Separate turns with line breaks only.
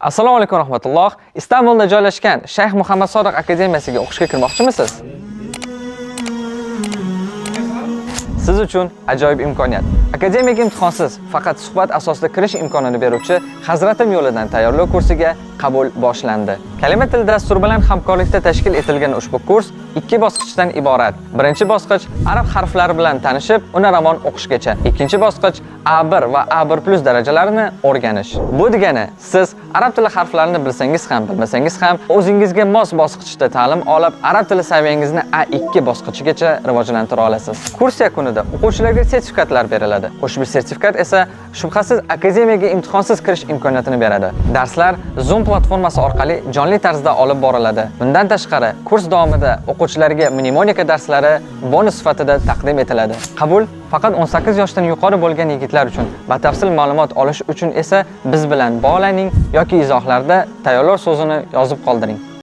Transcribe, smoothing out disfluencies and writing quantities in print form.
Assalomu alaykum rahmatulloh. Istanbulda joylashgan Shayx Muhammad Sodiq akademiyasiga o'qishga kirmoqchimisiz? Siz uchun ajoyib imkoniyat. Akademiyaga imtihonsiz, faqat suhbat asosida kirish imkonini beruvchi Hazratim yo'lidan tayyorlov kursiga qabul boshlandi. Kalima til dasturi bilan hamkorlikda tashkil etilgan ushbu kurs ikki bosqichdan iborat. Birinchi bosqich arab harflari bilan tanishib, uni ravon o'qishgacha. Ikkinchi bosqich A1 va A1+ darajalarini o'rganish. Bu degani siz arab tili harflarini bilsangiz ham, bilmasangiz ham o'zingizga mos bosqichda ta'lim olib, arab tili saviyangizni A2 bosqichigacha rivojlantira olasiz. Kurs yakunida o'quvchilarga sertifikatlar beriladi. Ushbu sertifikat esa shubhasiz akademiyaga imtihonsiz kirish imkoniyatini beradi. Darslar Zoom platformasi orqali jonli tarzda olib boriladi. Bundan tashqari, kurs davomida o'quvchilarga mnemonika darslari bonus sifatida taqdim etiladi. Qabul faqat 18 yoshdan yuqori bo'lgan yigitlar uchun. Batafsil ma'lumot olish uchun esa biz bilan bog'laning yoki izohlarda tayyorlov so'zini yozib qoldiring.